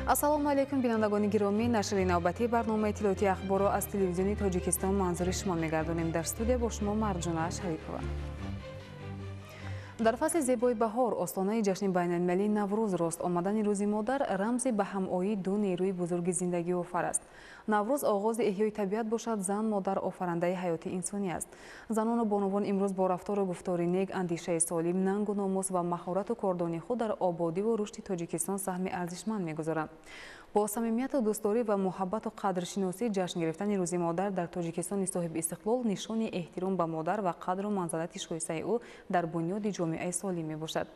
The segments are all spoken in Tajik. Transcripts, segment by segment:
Ассалому алайкум, бинандагони гиромӣ. Нашри навбатии барномаи иттилоотии ахборро аз телевизиони Тоҷикистон манзури шумо мегардонем. Дар студия бо шумо Марҷуна Шарипова. Дар фасли зебои баҳор, остонаи ҷашни байналмилалии Наврӯз рост омадани Рӯзи модар рамзи ба ҳамоии ду нерӯи бузурги зиндагиофар аст. Наврӯз оғози эҳёи табиат бошад, зан модар офарандаи ҳаёти инсонӣ аст. Занону бонувон имрӯз бо рафтору гуфтори нек, андешаи солим, нангу номус ва маҳорату кордонии худ дар ободиву рушди Тоҷикистон саҳми арзишманд мегузоранд. Бо самимияту дӯстдорӣ ва муҳаббату қадршиносӣ ҷашн гирифтани Рӯзи модар дар Тоҷикистони соҳиби истиқлол нишони эҳтиром ба модар ва қадру манзалати шоистаи ӯ дар бунёди ҷомеаи солим мебошад.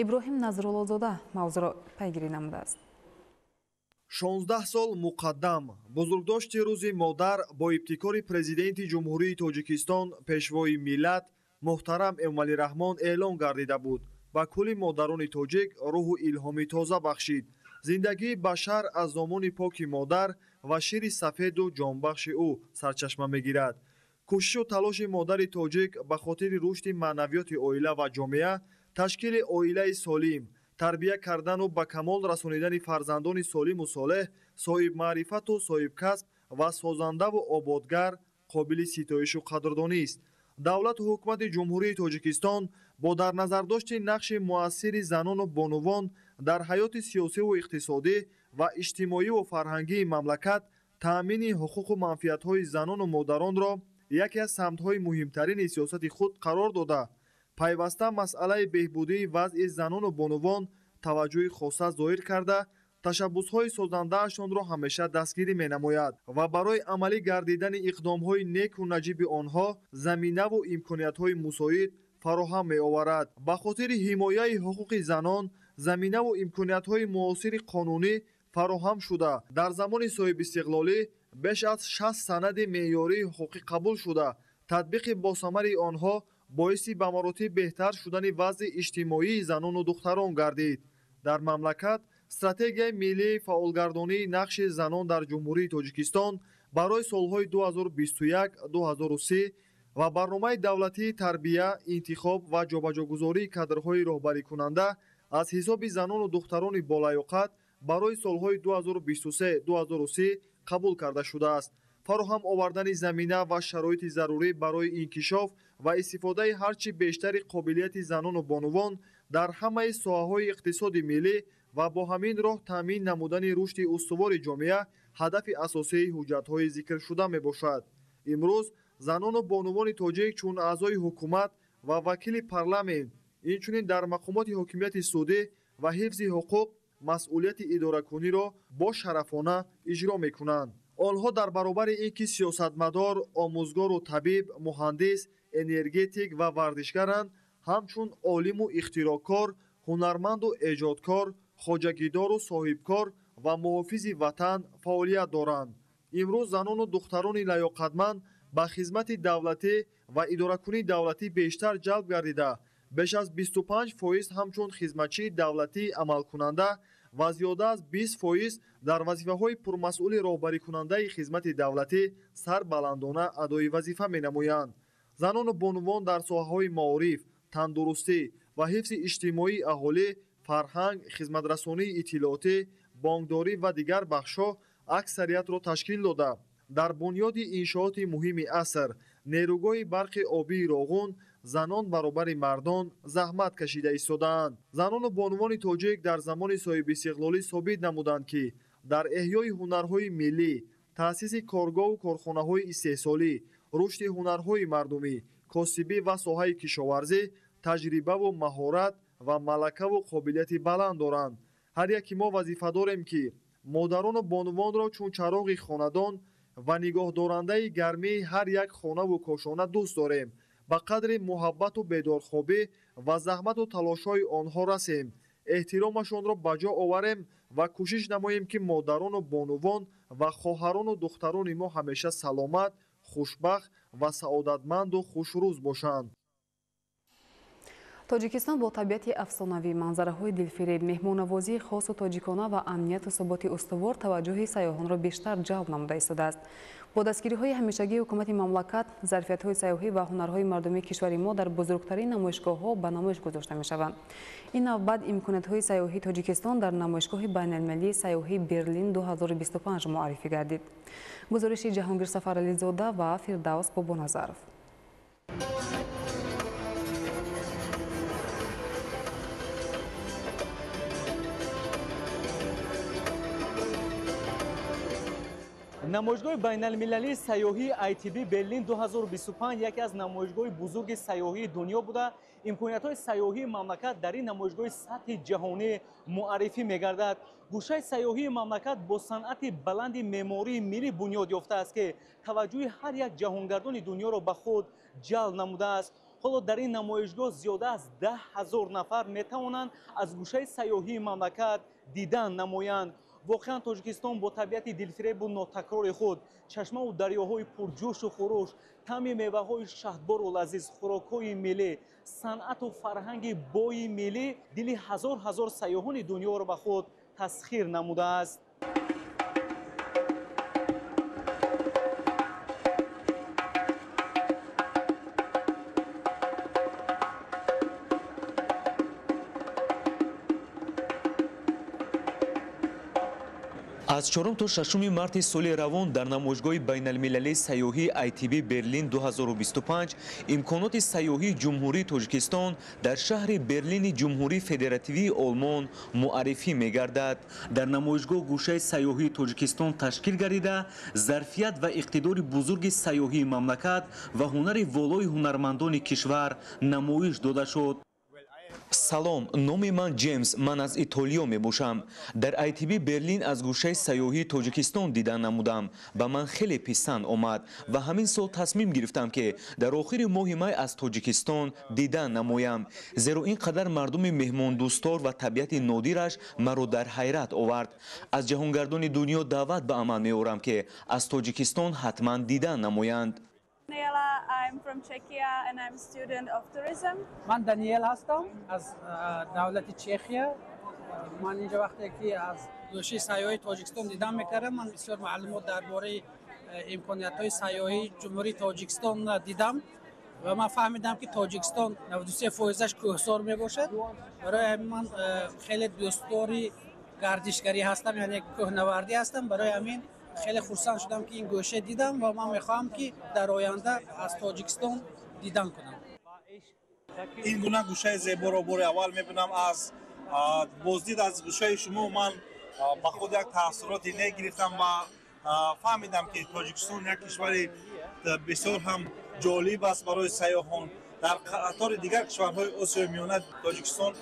Иброҳим Назруллозода мавзӯъро пайгирӣ намудааст. 16 сол муқаддам бузургдошти Рӯзи модар бо ибтикори Президенти Ҷумҳурии Тоҷикистон, Пешвои миллат муҳтарам Эмомалӣ Раҳмон эълон гардида буд, ба кулли модарони тоҷик рӯҳу илҳоми тоза бахшид. Зиндагии башар аз домони поки модар ва шири сафеду ҷонбахши ӯ сарчашма мегирад. Кӯшишу талоши модари тоҷик ба хотири рушди маънавиёти оила ва ҷомеа, ташкили оилаи солим, тарбия кардану ба камол расонидани фарзандони солиму солеҳ, соҳибмаърифату соҳибкасб ва созандаву ободгар қобили ситоишу қадрдонист. Давлату ҳукумати Ҷумҳурии Тоҷикистон бо дар назардошти нақши муассири занону бонувон дар ҳаёти сиёсиву иқтисодӣ ва иҷтимоиву фарҳангии мамлакат, таъмини ҳуқуқу манфиатҳои занону модаронро яке аз самтҳои муҳимтарини сиёсати худ қарор дода, пайваста масъалаи беҳбудии вазъи занону бонувон таваҷҷӯҳи хоса зоҳир карда, ташаббусҳои созандаашонро ҳамеша дастгирӣ менамояд ва барои амалӣ гардидани иқдомҳои неку наҷиби онҳо заминаву имкониятҳои мусоид фароҳам меоварад. Ба хотири ҳимояи ҳуқуқи занон заминаву имкониятҳои муосири қонунӣ фароҳам шуда, дар замони соҳибистиқлолӣ беш аз 60 санади меъёрии ҳуқуқӣ қабул шуда, татбиқи босамари онҳо боиси ба маротиб беҳтар шудани вазъи иҷтимоии занону духтарон гардид. Дар мамлакат стратегияи миллии фаъолгардонии нақши занон дар Ҷумҳурии Тоҷикистон барои солҳои 2021-2030 ва барномаи давлатии тарбия, интихоб ва ҷобаҷогузории кадрҳои роҳбарикунанда аз ҳисоби занону духтарони болаёқат барои солҳои 2023-2030 қабул карда шудааст. Фароҳам овардани замина ва шароити зарурӣ барои инкишоф ва истифодаи ҳарчи бештари қобилияти занону бонувон дар ҳамаи соҳаҳои иқтисоди миллӣ ва бо ҳамин роҳ таъмин намудани рушди устувори ҷомеа ҳадафи асосии ҳуҷҷатҳои зикршуда мебошад. Имрӯз занону бонувони тоҷик чун аъзои ҳукумат ва вакили парламент, инчунин дар мақомоти ҳокимияти судӣ ва ҳифзи ҳуқуқ масъулияти идоракуниро бошарафона иҷро мекунанд. Онҳо дар баробари ин ки сиёсатмадор, омӯзгору табиб, муҳандис, энергетик ва варзишгаранд, ҳамчун олиму ихтироъкор, ҳунарманду эҷодкор, хоҷагидору соҳибкор ва муҳофизи ватан фаъолият доранд. Имрӯз занону духтарони лаёқатманд ба хизмати давлатӣ ва идоракунии давлатӣ бештар ҷалб гардида, беш аз 25% ҳамчун хизматчии давлатии амалкунанда ва зиёда аз 20% дар вазифаҳои пурмасъули роҳбарикунандаи хизмати давлатӣ сарбаландона адои вазифа менамоянд. Занону бонувон дар соҳаҳои маориф, тандурустӣ ва ҳифзи иҷтимоии аҳолӣ, фарҳанг, хизматрасонии иттилоотӣ, бонкдорӣ ва дигар бахшҳо аксариятро ташкил дода, дар бунёди иншооти муҳими аср, нерӯгоҳи барқи обии Роғун, занон баробари мардон заҳмат кашида истодаанд. Занону бонувони тоҷик дар замони соҳибистиқлолӣ собит намуданд, ки дар эҳёи ҳунарҳои миллӣ, таъсиси коргоҳу корхонаҳои истеҳсолӣ, рушди ҳунарҳои мардумӣ, косибӣ ва соҳаи кишоварзӣ таҷрибаву маҳорат ва малакаву қобилияти баланд доранд. Ҳар яки мо вазифа дорем, ки модарону бонувонро чун чароғи хонадон ва нигоҳдорандаи гармии ҳар як хонаву кошона дӯст дорем, ба қадри муҳаббату бедорхобӣ ва заҳмату талошҳои онҳо расем, эҳтиромашонро ба ҷо оварем ва кӯшиш намоем, ки модарону бонувон ва хоҳарону духтарони мо ҳамеша саломат, хушбахт ва саодатманду хушрӯз бошанд. Тоҷикистон бо табиати афсонавӣ, манзараҳои дилфиреб, меҳмоннавозии хосу тоҷикона ва амнияту суботи устувор таваҷҷӯҳи сайёҳонро бештар ҷалб намуда истодааст. Бо дастгириҳои ҳамешагии ҳукумати мамлакат, зарфиятҳои сайёҳӣ ва ҳунарҳои мардумии кишвари мо дар бузургтарин намоишгоҳҳо ба намоиш гузошта мешаванд. Ин навбат имкониятҳои сайёҳии Тоҷикистон дар намоишгоҳи байналмилалии сайёҳии Берлин 2025 муаррифӣ гардид. Гузориши Ҷаҳонгир Сафарализода ва Фирдавс Бобоназаров. Намоишгоҳи байналмилалии сайёҳии ITB Берлин 2025 яке аз намоишгоҳи бузурги сайёҳии дунё буда, имкониятҳои сайёҳии мамлакат дар ин намоишгоҳи сатҳи ҷаҳонӣ муаррифӣ мегардад. Гӯшаи сайёҳии мамлакат бо санъати баланди меъмории миллӣ бунёд ёфтааст, ки таваҷҷӯҳи ҳар як ҷаҳонгардони дунёро ба худ ҷалб намудааст. Ҳоло дар ин намоишгоҳ зиёда аз 10 000 нафар метавонанд аз гӯшаи сайёҳии мамлакат дидан намоянд. Воқеан Тоҷикистон бо табиати дилфиребу нотакрори худ, чашмаву дарёҳои пурҷӯшу хуруш, таъми меваҳои шаҳдбору лазиз, хӯрокҳои миллӣ, санъату фарҳанги бои миллӣ дили ҳазор ҳазор сайёҳони дунёро ба худ тасхир намудааст. Аз 4 то 6 марти соли равон дар намоишгоҳи байналмилалии сайёҳии ITB Берлин 2025 имконоти сайёҳии Ҷумҳурии Тоҷикистон дар шаҳри Берлини Ҷумҳурии Федеративии Олмон муаррифӣ мегардад. Дар намоишгоҳ гӯшаи сайёҳии Тоҷикистон ташкил гардида, зарфият ва иқтидори бузурги сайёҳии мамлакат ва ҳунари волои ҳунармандони кишвар намоиш дода шуд. Салом, номи ман Ҷеймс, ман аз Итолиё мебошам. Дар ITB Берлин аз гӯшаи сайёҳии Тоҷикистон дидан намудам. Ба ман хеле писанд омад ва ҳамин сол тасмим гирифтам, ки дар охири моҳи май аз Тоҷикистон дидан намоям. Зеро ин қадар мардуми меҳмондӯстор ва табиати нодираш маро дар ҳайрат овард. Аз ҷаҳонгардони дунё даъват ба амал меорам, ки аз Тоҷикистон ҳатман дидан намоянд. I'm from Czechia and I'm a student of tourism. Ман Даниэл ҳастам аз давлати Чехия. Ман инҷо вақте ки аз гӯшаи сайёҳии Тоҷикистон дидан мекардам, ман бисёр маълумот дар бораи имкониятҳои сайёҳии Ҷумҳурии Тоҷикистон дидам ва ман фаҳмидам, ки Тоҷикистон 93%-аш кӯҳсор мебошад. Барои ҳамин ман хеле дӯстдори гардишгарӣ ҳастам, яъне кӯҳнавардӣ ҳастам. Барои ҳамин хеле хурсанд шудам, ки ин гӯша дидам ва ман мехоҳам, ки дар оянда аз Тоҷикистон дидан кунам. Ин гуна гӯшаи зеборо бори аввал мебинам. Аз боздид аз гӯшаи шумо ман ба худ як таассуроте негирифтам ва фаҳмидам, ки Тоҷикистон як кишвари бисёр ҳам ҷолиб аст барои сайёҳон. Дар қатори дигар кишварҳои Осиёи Миёна Тоҷикистон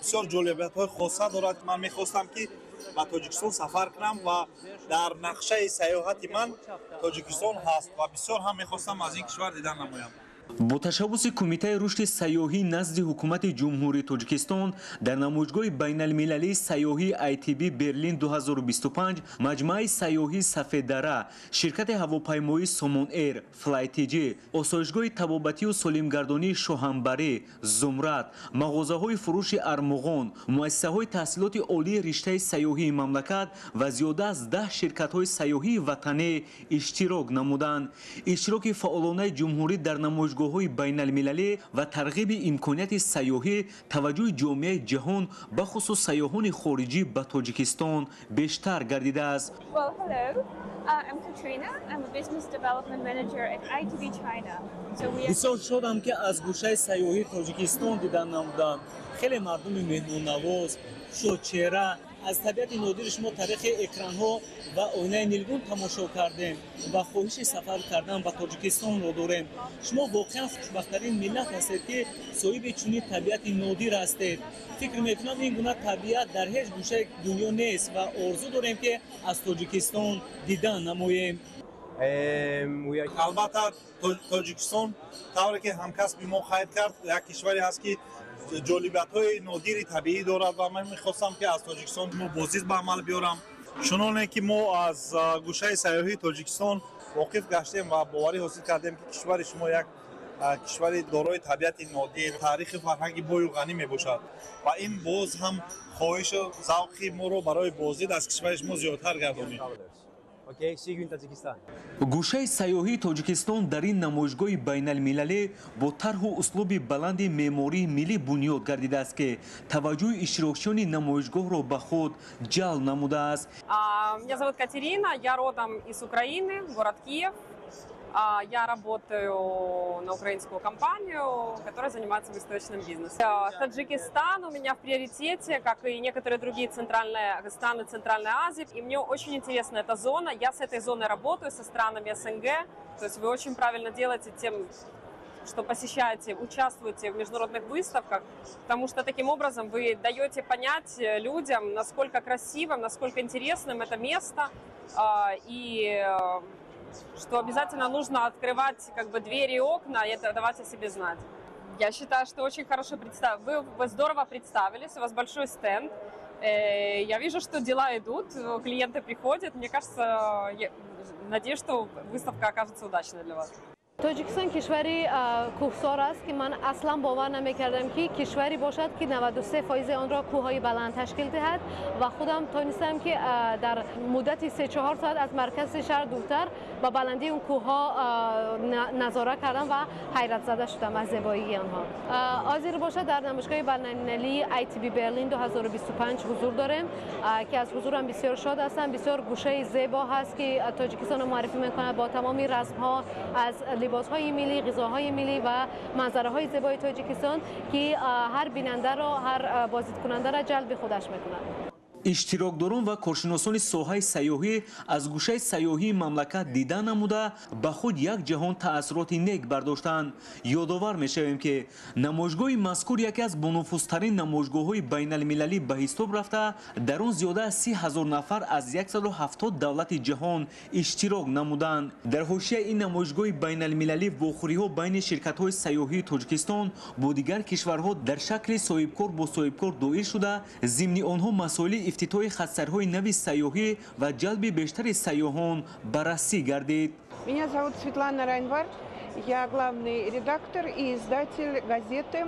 бисёр ҷолибиятҳои хоса дорад. Ман мехостам, ки ба Тоҷикистон сафар кунам ва дар нақшаи сайёҳати ман Тоҷикистон ҳаст ва бисёр ҳам мехостам аз ин кишвар дидан намоям. Бо ташаббуси Кумитаи рушди сайёҳӣ назди ҳукумати Ҷумҳурии Тоҷикистон дар намоишгоҳи байналмилалии сайёҳии ITB Берлин 2025 маҷмӯаи сайёҳии Сафеддара, ширкати ҳавопаймоии Сомон Эйр, FlyTG, осоишгоҳи табобатию солимгардонии Шоҳанбарӣ, Зумрад, мағозаҳои фурӯши Армуғон, муассисаҳои таҳсилоти олии риштаи сайёҳии мамлакат ва зиёда аз 10 ширкатҳои сайёҳии ватанӣ иштирок намуданд. Иштироки фаъолонаи ҷумҳурӣ дар намоишгоҳ ҳои байналмилалӣ ва тарғиби имконияти сайёҳӣ таваҷҷӯҳи ҷомеаи ҷаҳон, бахусус сайёҳони хориҷӣ ба Тоҷикистон бештар гардидааст. Well, hello. I'm Katrina. I'm a business development manager at ITB China. So we are... Бисёр шодам, ки аз гӯшаи сайёҳии Тоҷикистон дидан намудам. Хеле мардуми меҳмоннавоз, хушочеҳра. Аз табиати нодири шумо тариқи экранҳо ва оинаи нилгун тамошо кардем ва хоҳиши сафар кардан ба Тоҷикистонро дорем. Шумо воқеан хушбахттарин миллат ҳастед, ки соҳиби чунин табиати нодир ҳастед. Фикр мекунам, ин гуна табиат дар ҳеҷ гӯшаи дунё нест ва орзу дорем, ки аз Тоҷикистон дидан намоем. Албатта, Тоҷикистон, тавре ки ҳамкасби мо қайд кард, як кишваре ҳаст, ки ҷолибиятҳои нодири табиӣ дорад ва ман мехостам, ки аз Тоҷикистон мо боздид ба амал биёрам. Чуноне ки мо аз гӯшаи сайёҳии Тоҷикистон воқиф гаштем ва боварӣ ҳосил кардем, ки кишвари шумо як Кишвари дорои табиати нодир, таърихи фарҳанги бою ғанӣ мебошад ва ин боз ҳам хоҳишу завқи моро барои боздид аз кишвари шумо зиёдтар гардонид. Гӯшаи сайёҳии Тоҷикистон дар ин намоишгоҳи байналмилалӣ бо тарҳу услуби баланди меъмории миллӣ бунёд гардидааст, ки таваҷҷӯҳи иштирокчиёни намоишгоҳро ба худ ҷалб намудааст. Меня зовут Катерина, я родом из Украины, город Киев. Я работаю на украинскую компанию, которая занимается выставочным бизнесом. Таджикистан у меня в приоритете, как и некоторые другие центральные страны Центральной Азии. И мне очень интересна эта зона. Я с этой зоной работаю, со странами СНГ. То есть вы очень правильно делаете тем, что посещаете, участвуете в международных выставках, потому что таким образом вы даете понять людям, насколько красивым, насколько интересным это место, и что обязательно нужно открывать как бы двери и окна и это давать о себе знать. Я считаю, что очень хорошо вы здорово представились, у вас большой стенд. Я вижу, что дела идут, клиенты приходят. Мне кажется, я надеюсь, что выставка окажется удачной для вас. Тоҷикистон кишвари кӯҳсор аст, ки ман аслан бовар намекардам, ки кишваре бошад, ки 93% онро кӯҳҳои баланд ташкил диҳад, ва худам тонистам, ки дар муддати 3-4 соат аз маркази шаҳр дуртар ба баландии он кӯҳҳо назора кардам ва ҳайратзада шудам аз зебоии онҳо. Ҳозир бошад, дар намоишгоҳи байналмилалии ITB Берлин 2025 ҳузур дорем, ки аз ҳузурам бисёр шод ҳастам. Бисёр гӯшаи зебо ҳаст, ки Тоҷикистонро муаррифӣ мекунад бо тамоми расмҳо аз либосҳои миллӣ, ғизоҳои миллӣ ва манзараҳои зебои Тоҷикистон, ки ҳар бинандаро, ҳар боздидкунандаро ҷалби худаш мекунад. Иштирокдорон ва коршиносони соҳаи сайёҳӣ аз гӯшаи сайёҳии мамлакат дида намуда, ба худ як ҷаҳон таассуроти нек бардоштанд. Ёдовар мешавем, ки намоишгоҳи мазкур яке аз бонуфузтарин намоишгоҳҳои байналмилалӣ ба ҳисоб рафта, дар он зиёда аз 30 000 нафар аз 170 давлати ҷаҳон иштирок намуданд. Дар ҳошияи ин намоишгоҳи байналмилалӣ вохӯриҳо байни ширкатҳои сайёҳии Тоҷикистон бо дигар кишварҳо дар шакли соҳибкор бо соҳибкор доир шуда, зимни онҳо масоили ифтитоҳи хатсайрҳои нави сайёҳӣ ва ҷалби бештари сайёҳон баррасӣ гардид. Меня зовут Светлана Райнвард. Я главный редактор и издатель газеты,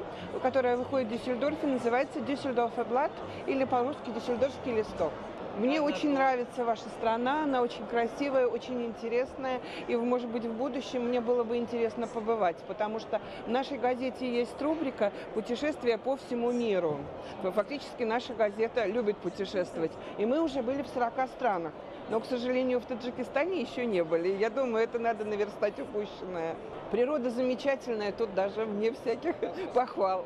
которая выходит в Дюссельдорфе, называется «Дюссельдорфер Блатт» или по-русски «Дюссельдорфский листок». Мне очень нравится ваша страна, она очень красивая, очень интересная, и, может быть, в будущем мне было бы интересно побывать, потому что в нашей газете есть рубрика «Путешествия по всему миру». Фактически наша газета любит путешествовать, и мы уже были в 40 странах, но, к сожалению, в Таджикистане еще не были. Я думаю, это надо наверстать упущенное. Природа замечательная, тут даже вне всяких похвал.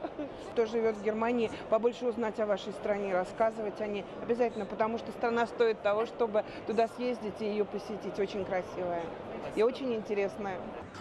Кто живет в Германии, побольше узнать о вашей стране, рассказывать о ней обязательно, потому что страна стоит того, чтобы туда съездить и ее посетить. Очень красивая и очень интересная.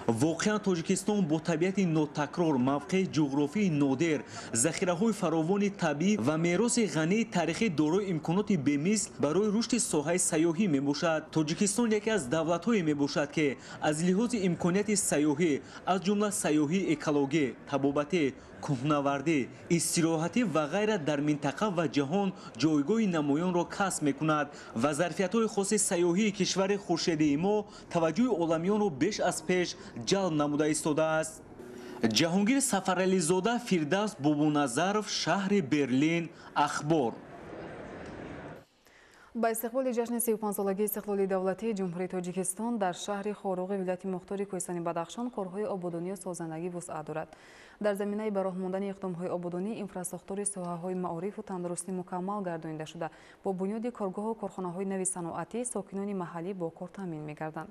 Воқеан, Тоҷикистон бо табиати нотакрор, мавқеи ҷуғрофии нодир, захираҳои фаровони табиӣ ва мероси ғании таърихӣ дорои имконоти бемисл барои рушди соҳаи сайёҳӣ мебошад. Тоҷикистон яке аз давлатҳое мебошад, ки аз лиҳози имконияти сайёҳӣ, аз ҷумла сайёҳии экологӣ, табобатӣ, кӯҳнавардӣ, истироҳатӣ ва ғайра дар минтақа ва ҷаҳон ҷойгоҳи намоёнро касб мекунад ва зарфиятҳои хоси сайёҳии кишвари хуршедии мо таваҷҷӯҳи оламиёнро беш аз пеш ҷалб намуда истодааст. Ҷаҳонгир Сафарализода, Фирдавс Бобоназаров, шаҳри Берлин, Ахбор. Ба истиқболи ҷашни 35-солагии истиқлоли давлатии Ҷумҳурии Тоҷикистон дар шаҳри Хоруғи вилояти мухтори Кӯҳистони Бадахшон корҳои ободонию созандагӣ вусъат дорад. Дар заминаи ба роҳ мондани иқдомҳои ободонӣ инфрасохтори соҳаҳои маорифу тандурустӣ мукаммал гардонида шуда, бо бунёди коргоҳу корхонаҳои нави саноатӣ сокинони маҳаллӣ бо кор таъмин мегарданд.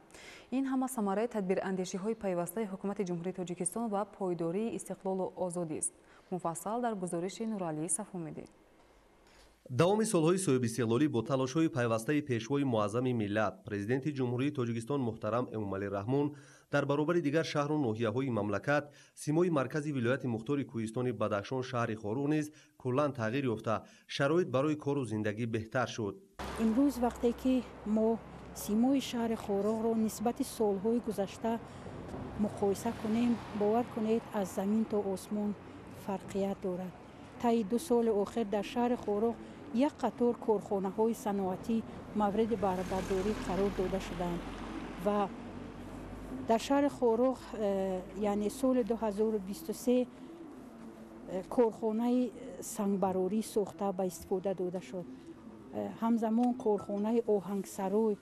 Ин ҳама самараи тадбирандешиҳои пайвастаи Ҳукумати Ҷумҳурии Тоҷикистон ва пойдории истиқлолу озодист. Муфассал дар гузориши Нуралии Сафумидӣ. Давоми солҳои соҳибистиқлолӣ бо талошҳои пайвастаи Пешвои муаззами миллат, Президенти Ҷумҳурии Тоҷикистон муҳтарам Эмомалӣ Раҳмон, дар баробари дигар шаҳру ноҳияҳои мамлакат симои маркази вилояти мухтори Кӯҳистони Бадахшон, шаҳри Хоруғ низ куллан тағйир ёфта, шароит барои кору зиндагӣ беҳтар шуд. Имрӯз, вақте ки мо симои шаҳри Хоруғро нисбати солҳои гузашта муқоиса кунем, бовар кунед, аз замин то осмон фарқият дорад. Таи 2 соли охир дар шаҳри Хоруғ як қатор корхонаҳои саноатӣ мавриди баҳрабардорӣ қарор дода шуданд ва Дар шаҳри Хоруғ, яъне соли 2023 корхонаи сангбарорӣ сохта ба истифода дода шуд. Ҳамзамон корхонаи оҳангсарой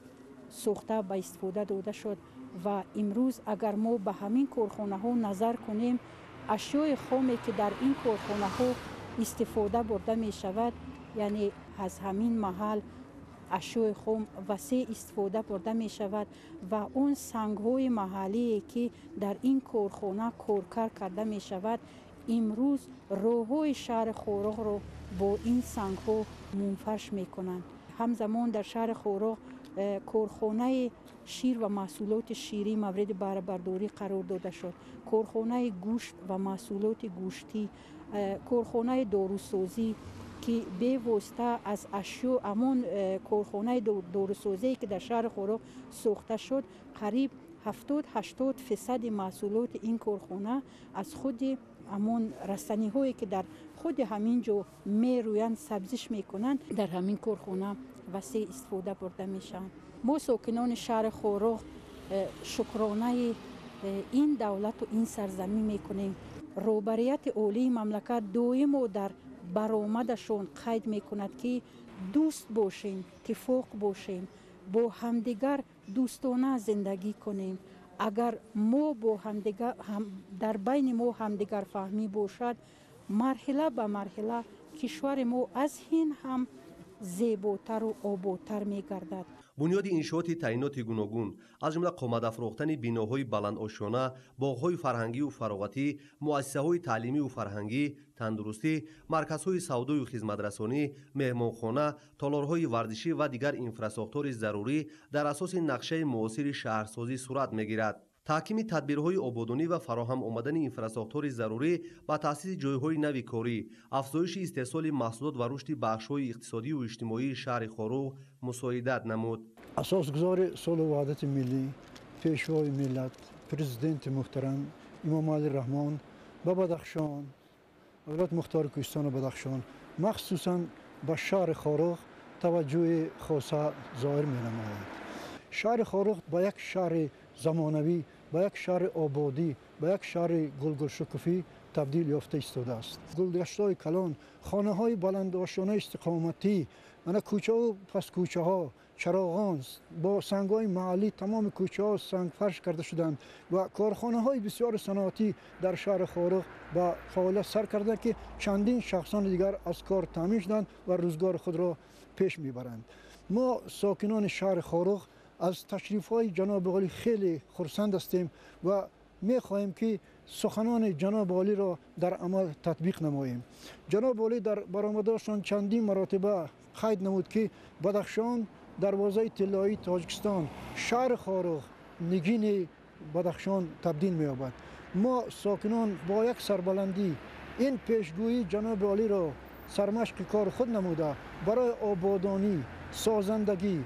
сохта ба истифода дода шуд ва имрӯз агар мо ба ҳамин корхонаҳо назар кунем, ашёи хоме ки дар ин корхонаҳо истифода бурда мешавад, яъне аз ҳамин маҳал ашёи хом васеъ истифода бурда мешавад ва он сангҳои маҳаллие ки дар ин корхона коркар карда мешавад, имрӯз роҳҳои шаҳри Хоруғро бо ин сангҳо мунфарш мекунанд. Ҳамзамон дар шаҳри Хоруғ корхонаи шир ва маҳсулоти ширӣ мавриди баҳрабардорӣ қарор дода шуд, корхонаи гӯшт ва маҳсулоти гӯштӣ, корхонаи дорусозӣ ки бевосита аз ашё ҳамон корхонаи дорусозие ки дар шаҳри Хоруғ сохта шуд, қариб 70-80% маҳсулоти ин корхона аз худи ҳамон растаниҳое ки дар худи ҳамин ҷо мерӯянд, сабзиш мекунанд, дар ҳамин корхона васеъ истифода бурда мешаванд. Мо сокинони шаҳри Хоруғ шукронаи ин давлату ин сарзамин мекунем. Роҳбарияти олии мамлакат доимо дар баромадашон қайд мекунад ки дӯст бошем, иттифоқ бошем, бо ҳамдигар дӯстона зиндагӣ кунем. Агар мо бо ҳамдигар дар байни мо ҳамдигарфаҳмӣ бошад, марҳила ба марҳила кишвари мо аз ҳин ҳам зеботару ободтар мегардад. Бунёди иншооти таъиноти гуногун, аз ҷумла қомадафрохтани биноҳои баландошёна, боғҳои фарҳангию фароғатӣ, муассисаҳои таълимию фарҳангӣ, тандурустӣ, марказҳои савдою хизматрасонӣ, меҳмонхона, толорҳои варзишӣ ва дигар инфрасохтори зарурӣ дар асоси нақшаи муосири шаҳрсозӣ сурат мегирад. Таҳкими тадбирҳои ободонӣ ва фароҳам омадани инфрасохтори зарурӣ ба таъсиси ҷойҳои нави корӣ, афзоиши истеҳсоли маҳсулот ва рушди бахшҳои иқтисодию иҷтимоии шаҳри Хоруғ мусоидат намуд. Асосгузори сулҳу ваҳдати миллӣ, пешвои миллат, президенти муҳтарам Имомалӣ Раҳмон ба Бадахшон, вилояти мухтори Кӯҳистони Бадахшон, махсусан ба шаҳри Хоруғ таваҷҷӯҳи хоса зоҳир менамояд. Шаҳри Хоруғ ба як шаҳри замонавӣ, ба як шаҳри ободӣ, ба як шаҳри гулгулшукуфӣ табдил ёфта истодааст. Гулгаштҳои калон, хонаҳои баландошёнаи истиқоматӣ, мана кӯчаҳу паскӯчаҳо, чароғон бо сангҳои маҳаллӣ тамоми кӯчаҳо сангфарш карда шуданд ва корхонаҳои бисёри саноатӣ дар шаҳри Хоруғ ба фаъолият сар карданд, ки чандин шахсони дигар аз кор таъмин шуданд ва рӯзгори худро пеш мебаранд. Мо сокинони шаҳри Хоруғ аз ташрифҳои ҷаноби олӣ хеле хурсанд ҳастем ва мехоҳем ки суханони ҷаноби олиро дар амал татбиқ намоем. Ҷаноби олӣ дар баромадашон чандин маротиба қайд намуд, ки Бадахшон дарвозаи тиллоии Тоҷикистон, шаҳри Хоруғ нигини Бадахшон табдил меёбад. Мо сокинон бо як сарбаландӣ ин пешгӯии ҷаноби олиро сармашқи кори худ намуда, барои ободонӣ, созандагӣ,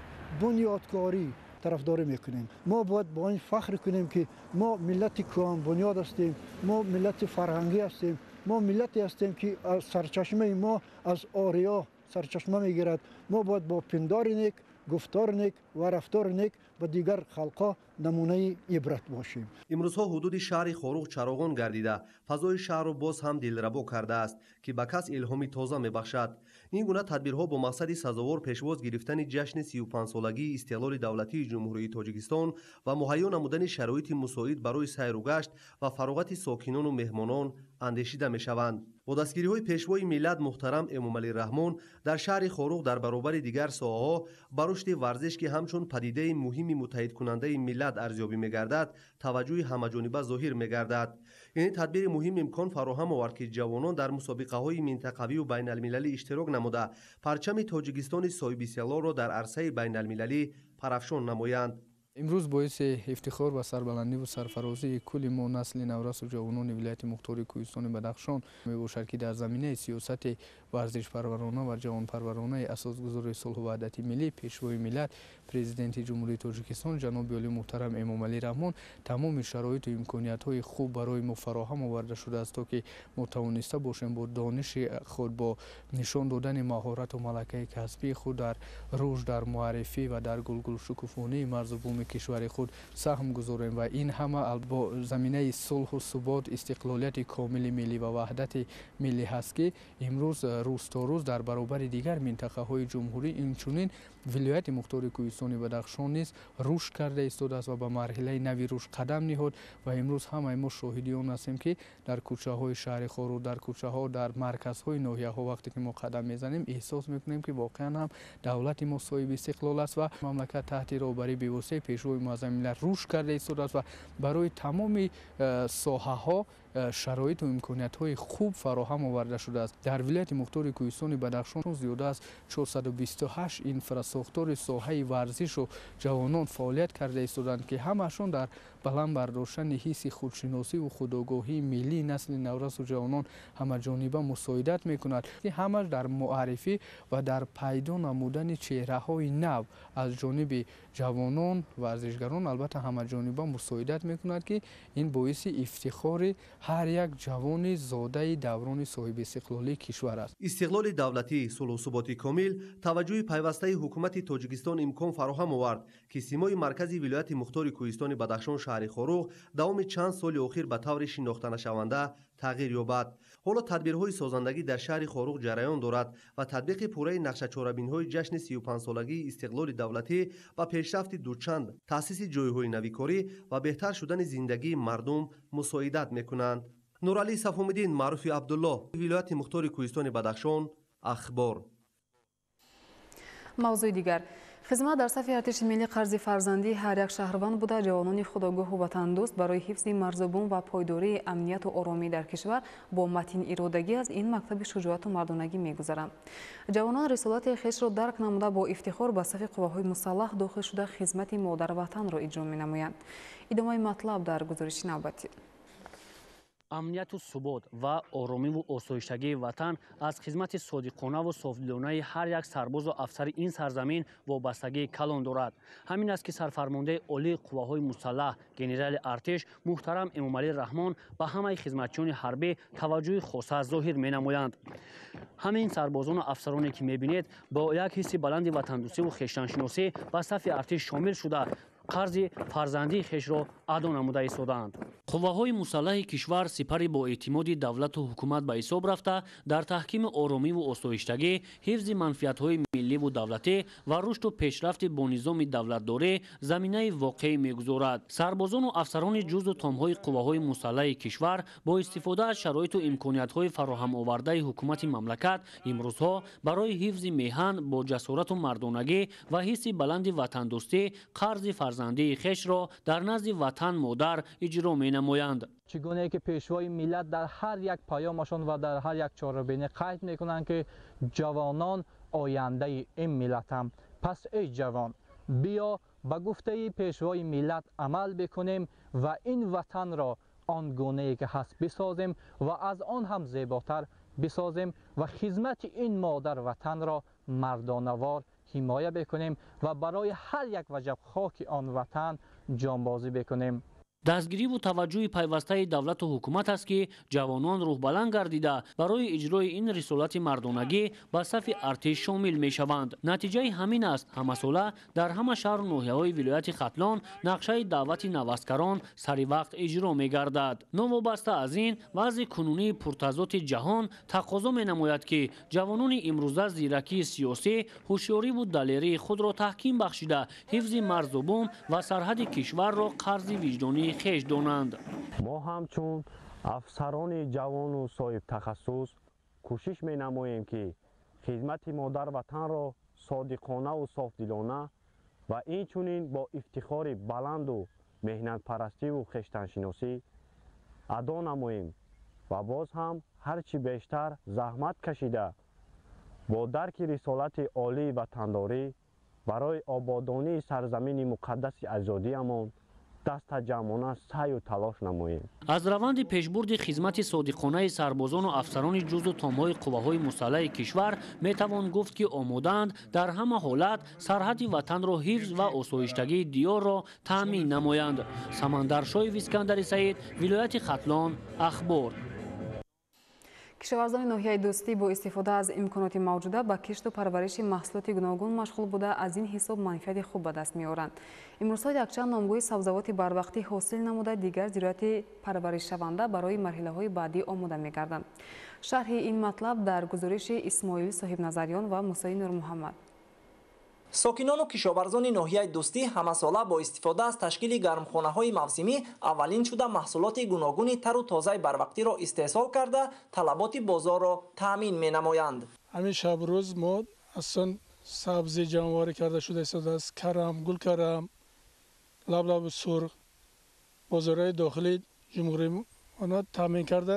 бунёдкорӣ тарафдорӣ мекунем. Мо бояд бо ин фахр кунем, ки мо миллати кӯҳанбунёд ҳастем, мо миллати фарҳангӣ ҳастем, мо миллате ҳастем, ки сарчашмаи мо аз ориё сарчашма мегирад. Мо бояд бо пиндори нек, гуфтори нек ва рафтори нек ба дигар халқҳо намунаи ибрат бошем. Имрӯзҳо ҳудуди шаҳри Хоруғ чароғон гардида, фазои шаҳрро боз ҳам дилрабо кардааст, ки ба кас илҳоми тоза мебахшад. Ин гуна тадбирҳо бо мақсади сазовор пешвоз гирифтани ҷашни 35-солагии истиқлоли давлатии Ҷумҳурии Тоҷикистон ва муҳайё намудани шароити мусоид барои сайру гашт ва фароғати сокинону меҳмонон андешида мешаванд. Бо дастгириҳои пешвои миллат муҳтарам Эмомалӣ Раҳмон дар шаҳри Хоруғ дар баробари дигар соҳаҳо ба рушди варзиш, ки ҳамчун падидаи муҳими муттаҳидкунандаи миллат арзёбӣ мегардад, таваҷҷӯҳи ҳамаҷониба зоҳир мегардад. Ин тадбири муҳим имкон фароҳам овард, ки ҷавонон дар мусобиқаҳои минтақавию байналмилалӣ иштирок намуда, парчами Тоҷикистони соҳибистиқлолро дар арсаи байналмилалӣ парафшон намоянд. Имрӯз боиси ифтихор ва сарбаландиву сарфарозии кулли мо насли наврасу ҷавонони вилояти мухтори Кӯҳистони Бадахшон мебошад, ки дар заминаи сиёсати Варзишпарварона ва ҷавонпарваронаи асосгузори сулҳу ваҳдати миллӣ, Пешвои миллат, Президенти Ҷумҳурии Тоҷикистон ҷаноби олӣ муҳтарам Эмомалӣ Раҳмон тамоми шароиту имкониятҳои хуб барои мо фароҳам оварда шудааст, то ки мо тавониста бошем бо дониши худ, бо нишон додани маҳорату малакаи касбии худ дар рушд, дар муаррифӣ ва дар гулгулшукуфонии марзу буми кишвари худ саҳм гузорем. Ва ин ҳама бо заминаи сулҳу субот, истиқлолияти комили миллӣ ва ваҳдати миллӣ ҳаст, ки имрӯз рӯз то рӯз дар баробари дигар минтақаҳои ҷумҳурӣ инчунин вилояти мухтори Кӯҳистони Бадахшон низ рушд карда истодааст ва ба марҳилаи нави рушд қадам ниҳод. Ва имрӯз ҳамаи мо шоҳиди он ҳастем, ки дар кӯчаҳои шаҳри Хоруғ, дар кӯчаҳо, дар марказҳои ноҳияҳо вақте ки мо қадам мезанем, эҳсос мекунем, ки воқеан ҳам давлати мо соҳиби истиқлол аст ва мамлакат таҳти роҳбарии бевоситаи Пешвои муаззами миллат рушд карда истодааст ва барои тамоми соҳаҳо шароиту имкониятҳои хуб фароҳам оварда шудааст. Дар вилояти мухтори Кӯҳистони Бадахшон зиёда аз 428 инфрасохтори соҳаи варзишу ҷавонон фаъолият карда истоданд, ки ҳамаашон дар баланд бардоштани ҳисси худшиносиву худогоҳии миллии насли наврасу ҷавонон ҳамаҷониба мусоидат мекунад, ки ҳамаш дар муаррифӣ ва дар пайдо намудани чеҳраҳои нав аз ҷониби ҷавонон варзишгарон албатта ҳамаҷониба мусоидат мекунад, ки ин боиси ифтихори ҳар як ҷавони зодаи даврони соҳибистиқлолии кишвар аст. Истиқлоли давлатӣ, сулҳу суботи комил, таваҷҷӯҳи пайвастаи ҳукумати Тоҷикистон имкон фароҳам овард, ки симои маркази вилояти мухтори Кӯҳистони Бадахшон шаҳри Хоруғ давоми чанд соли охир ба таври шинохтанашаванда тағйир ёбад. Ҳоло тадбирҳои созандагӣ дар шаҳри Хоруғ ҷараён дорад ва татбиқи пурраи нақшачорабинҳои ҷашни 35-солагии истиқлоли давлатӣ ва пешрафти дучанд, таъсиси ҷойҳои навикорӣ ва беҳтар шудани зиндагии мардум мусоидат мекунанд. Нуралӣ Сафомиддин, Маъруфи Абдуллоҳ, вилояти мухтори Кӯҳистони Бадахшон, Ахбор. Мавзӯи дигар. Хизмат дар сафи артиши миллӣ қарзи фарзандии ҳар як шаҳрванд буда, ҷавонони худогоҳу ватандӯст барои ҳифзи марзубум ва пойдории амнияту оромӣ дар кишвар бо матин иродагӣ аз ин мактаби шуҷоату мардонагӣ мегузаранд. Ҷавонон рисолати хешро дарк намуда бо ифтихор ба сафи қувваҳои мусаллаҳ дохил шуда хизмати модарватанро иҷро менамоянд. Идомаи матлаб дар гузориши навбатӣ. Амнияту субот ва оромиву осоиштагии ватан аз хизмати содиқонаву софдилонаи ҳар як сарбозу афсари ин сарзамин вобастагии калон дорад. Ҳамин аст, ки сарфармондаи олии қувваҳои мусаллаҳ, генерали артиш муҳтарам Эмомалӣ Раҳмон ба ҳамаи хизматчиёни ҳарбӣ таваҷҷӯҳи хоса зоҳир менамоянд. Ҳамин сарбозону афсароне, ки мебинед, бо як ҳисси баланди ватандӯстиву хештаншиносӣ ба сафи артиш шомил шуда, қарзи фарзандии хешро адо намуда истодаанд. Қувваҳои мусаллаҳи кишвар сипари бо эътимоди давлату ҳукумат ба ҳисоб рафта, дар таҳкими оромиву осоиштагӣ, ҳифзи манфиатҳои милливу давлатӣ ва рушду пешрафти бо низоми давлатдорӣ заминаи воқеӣ мегузорад. Сарбозону афсарони ҷузу томҳои қувваҳои мусаллаҳи кишвар бо истифода аз шароиту имкониятҳои фароҳамовардаи ҳукумати мамлакат имрӯзҳо барои ҳифзи меҳан бо ҷасорату мардонагӣ ва ҳисси баланди ватандӯстӣ қарзи фарзандии хешро дар назди ватан модар иҷро менамоянд. Чӣ гунае ки Пешвои миллат дар ҳар як паёмашон ва дар ҳар як чорабинӣ қайд мекунанд, ки ҷавонон ояндаи ин миллатанд. Пас эй ҷавон, биё ба гуфтаи Пешвои миллат амал бикунем ва ин ватанро он гунае ки ҳаст бисозем ва аз он ҳам зеботар бисозем ва хизмати ин модар ватанро мардонавор ҳимоя бикунем ва барои ҳар як ваҷаб хоки он ватан ҷонбозӣ бикунем. Дастгириву таваҷҷӯҳи пайвастаи давлату ҳукумат аст, ки ҷавонон рӯҳбаланд гардида барои иҷрои ин рисолати мардонагӣ ба сафи артиш шомил мешаванд. Натиҷаи ҳамин аст, ҳамасола дар ҳама шаҳру ноҳияҳои вилояти Хатлон нақшаи даъвати наваскарон сари вақт иҷро мегардад. Новобаста аз ин, вазъи кунунии пуртазоди ҷаҳон тақозо менамояд, ки ҷавонони имрӯза зиракии сиёсӣ, ҳушёриву далерии худро таҳким бахшида, ҳифзи марзу бум ва сарҳади кишварро қарзи виҷдонии хеш донанд. Мо ҳамчун афсарони ҷавону соҳибтахассус кӯшиш менамоем, ки хизмати модарватанро содиқонаву софдилона ва инчунин бо ифтихори баланду меҳнатпарастиву хештаншиносӣ адо намоем ва боз ҳам ҳарчи бештар заҳмат кашида бо дарки рисолати олии ватандорӣ барои ободонии сарзамини муқаддаси аҷдодиамон Дастаҷамъона саъю талош намоем. Аз раванди пешбурди хизмати содиқонаи сарбозону афсарони ҷузъу томҳои қувваҳои мусаллаҳи кишвар метавон гуфт, ки омодаанд дар ҳама ҳолат сарҳади ватанро ҳифз ва осоиштагии диёрро таъмин намоянд. Самандаршоев Искандари Саид, вилояти Хатлон, Ахбор. Кишоварзони ноҳияи Дӯстӣ бо истифода аз имконоти мавҷуда ба кишту парвариши маҳсулоти гуногун машғул буда, аз ин ҳисоб манфиати хуб ба даст меоранд. Имрӯзҳо якчанд номгӯи сабзавоти барвақтӣ ҳосил намуда, дигар зироати парваришшаванда барои марҳилаҳои баъдӣ омода мегарданд. Шарҳи ин матлаб дар гузориши Исмоил Соҳибназарён ва Мусои Нурмуҳаммад. Сокинону кишоварзони ноҳияи Дӯстӣ ҳамасола бо истифода аз ташкили гармхонаҳои мавсимӣ аввалин шуда маҳсулоти гуногуни тару тозаи барвақтиро истеҳсол карда, талаботи бозорро таъмин менамоянд. Ҳамин шабрӯз мо асосан сабзӣ ҷамъоварӣ карда шуда истодааст. Карам, гулкарам, лаблабу сурх бозорҳои дохилии ҷумҳурӣ она таъмин карда,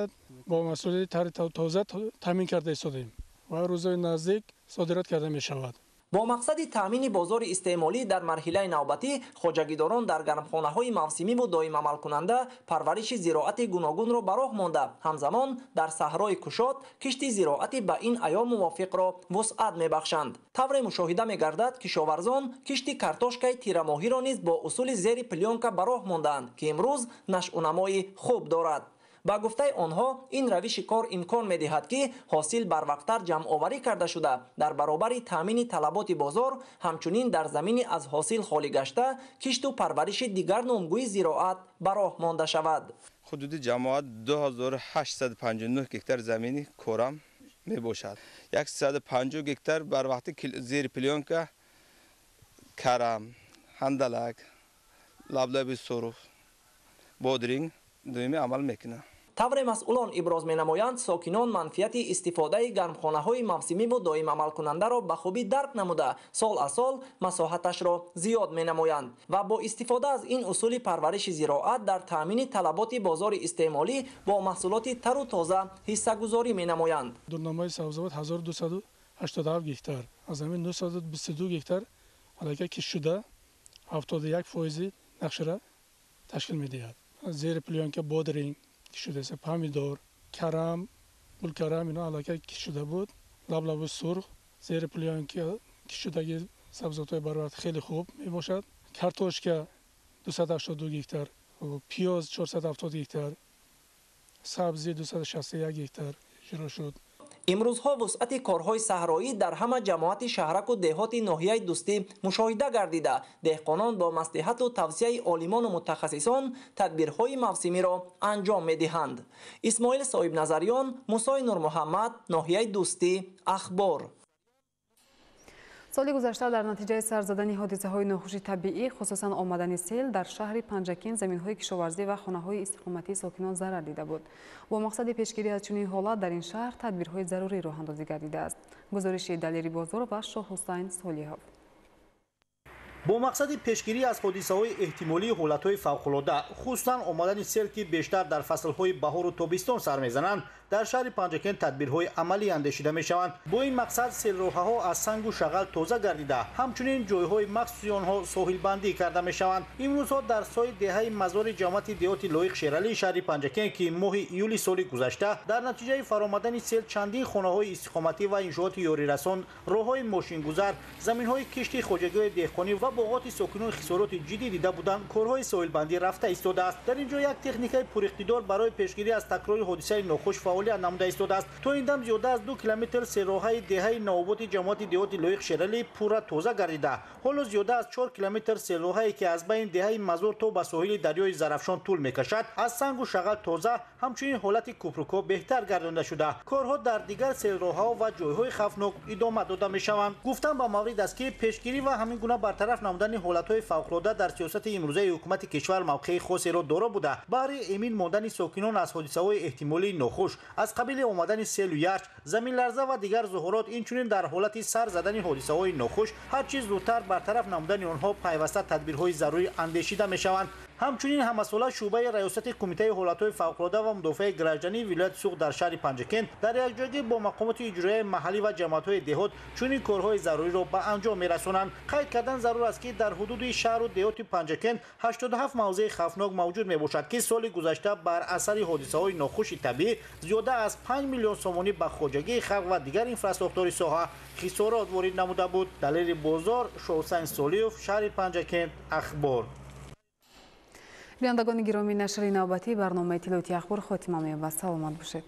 бо маҳсулоти тари тоза таъмин карда истодаем ва рӯзҳои наздик содирот карда мешавад. Бо мақсади таъмини бозори истеъмолӣ дар марҳилаи навбатӣ хоҷагидорон дар гармхонаҳои мавсимиву доимамалкунанда парвариши зироати гуногунро ба роҳ монда, ҳамзамон дар саҳрои кушод кишти зироати ба ин айём мувофиқро вусъат мебахшанд. Тавре мушоҳида мегардад, кишоварзон кишти картошкаи тирамоҳиро низ бо усули зери плёнка ба роҳ мондаанд, ки имрӯз нашъунамои хуб дорад. Ба гуфтаи онҳо, ин равиши кор имкон медиҳад, ки ҳосил барвақттар ҷамъоварӣ карда шуда, дар баробари таъмини талаботи бозор, ҳамчунин дар замини аз ҳосил холӣ гашта кишту парвариши дигар номгӯи зироат ба роҳ монда шавад. Ҳудуди ҷамоат 2859 гектар замини корам мебошад. 150 гектар барвақти зери плёнка карам, ҳандалак, лаблаби сурх, бодринг дуюми амал мекунад. Тавре масъулон иброз менамоянд, сокинон манфиати истифодаи гармхонаҳои мавсимиву доимамалкунандаро ба хубӣ дарк намуда, сол аз сол масоҳаташро зиёд менамоянд ва бо истифода аз ин усули парвариши зироат дар таъмини талаботи бозори истеъмолӣ бо маҳсулоти тару тоза ҳиссагузорӣ менамоянд. Дурнамои сабзавот 1287 гектар, аз ҳамин 922 гектар аллакай кишт шуда, 71 фоизи нақшаро ташкил медиҳад. Зери плёнка бодринг кишт шудааст, помидор, карам, гулкарам ино аллакай кишт шуда буд, лаблабу сурх зери плёнка кишт шудаги сабзавотҳои барвақт хеле хуб мебошад. Картошка 282 гектар, пиёз 470 гектар, сабзӣ 261 гектар иҷро шуд. Имрӯзҳо вусъати корҳои саҳроӣ дар ҳама ҷамоати шаҳраку деҳоти ноҳияи Дӯстӣ мушоҳида гардида, деҳқонон бо маслиҳату тавсияи олимону мутахассисон тадбирҳои мавсимиро анҷом медиҳанд. Исмоил Соҳибназарён, Мусои Нурмуҳаммад, ноҳияи Дӯстӣ, Ахбор. Соли гузашта дар натиҷаи сар задани ҳодисаҳои нохуши табиӣ, хусусан омадани сел, дар шаҳри Панҷакент заминҳои кишоварзӣ ва хонаҳои истиқоматии сокинон зарар дида буд. Бо мақсади пешгирӣ аз чунин ҳолат дар ин шаҳр тадбирҳои зарурӣ роҳандозӣ гардидааст. Гузориши Далери Бозор ва Шоҳ Ҳусайн Солиҳов. Бо мақсади пешгирӣ аз ҳодисаҳои эҳтимолии ҳолатҳои фавқулода, хусусан омадани сел, ки бештар дар фаслҳои баҳору тобистон сар мезананд, дар шаҳри Панҷакент тадбирҳои амалӣ андешида мешаванд. Бо ин мақсад селроҳаҳо аз сангу шағал тоза гардида, ҳамчунин ҷойҳои махсуси онҳо соҳилбандӣ карда мешаванд. Имрӯзҳо дар сои деҳаи Мазори ҷамоати деҳоти Лоиқ Шералии шаҳри Панҷакент, ки моҳи июли соли гузашта дар натиҷаи фаромадани сел чандин хонаҳои истиқоматӣ ва иншооти ёрирасон, роҳҳои мошингузар, заминҳои кишти хоҷагиҳои деҳқонӣ ва боғоти сокинон хисороти ҷиддӣ дида буданд, корҳои соҳилбандӣ рафта истодааст. Дар ин ҷо як техникаи пуриқтидор барои пешгирӣ аз такрори ҳодисаи нохуш фаъолият намуда истодааст. То ин дам зиёда аз 2 километр сероҳаи деҳаи Навободи ҷамоати деҳоти Лоиқ Шералӣ пурра тоза гардида, ҳоло зиёда аз 4 километр сероҳае, ки аз байни деҳаи Мазор то ба соҳили дарёи Зарафшон тӯл мекашад, аз сангу шағал тоза, ҳамчунин ҳолати кӯпрукҳо беҳтар гардонда шуда, корҳо дар дигар селроҳаҳо ва ҷойҳои хавфнок идома дода мешаванд. Гуфтан ба маврид аст, ки пешгирӣ ва ҳамин гуна бартараф намудани ҳолатҳои фавқулода дар сиёсати имрӯзаи ҳукумати кишвар мавқеи хосеро доро буда, баҳри эмин мондани сокинон аз ҳодисаҳои эҳтимолии нохуш аз қабили омадани селу ярч, заминларза ва дигар зуҳурот, инчунин дар ҳолати сар задани ҳодисаҳои нохуш ҳар чиз зудтар бартараф намудани онҳо пайваста тадбирҳои зарурӣ андешида мешаванд. Ҳамчунин ҳамасола шӯъбаи раёсати кумитаи ҳолатҳои фавқулода ва мудофиаи граждании вилояти Суғд дар шаҳри Панҷакент дар якҷоягӣ бо мақомоти иҷроияи маҳаллӣ ва ҷамоатҳои деҳот чунин корҳои заруриро ба анҷом мерасонанд. Қайд кардан зарур аст, ки дар ҳудуди шаҳру деҳоти Панҷакент 87 мавзеи хавфнок мавҷуд мебошад, ки соли гузашта бар асари ҳодисаҳои нохуши табиӣ зиёда аз 5 миллион сомонӣ ба хоҷагии халқ ва дигар инфрасохтори соҳа хисорот ворид намуда буд. Далери Бозор, Шоҳусайн Солиев, шаҳри Панҷакент, Ахбор. Бинандагони гиромӣ, нашри навбатии барномаи иттилоотии Ахбор хотима меёбад. Саломат бошед.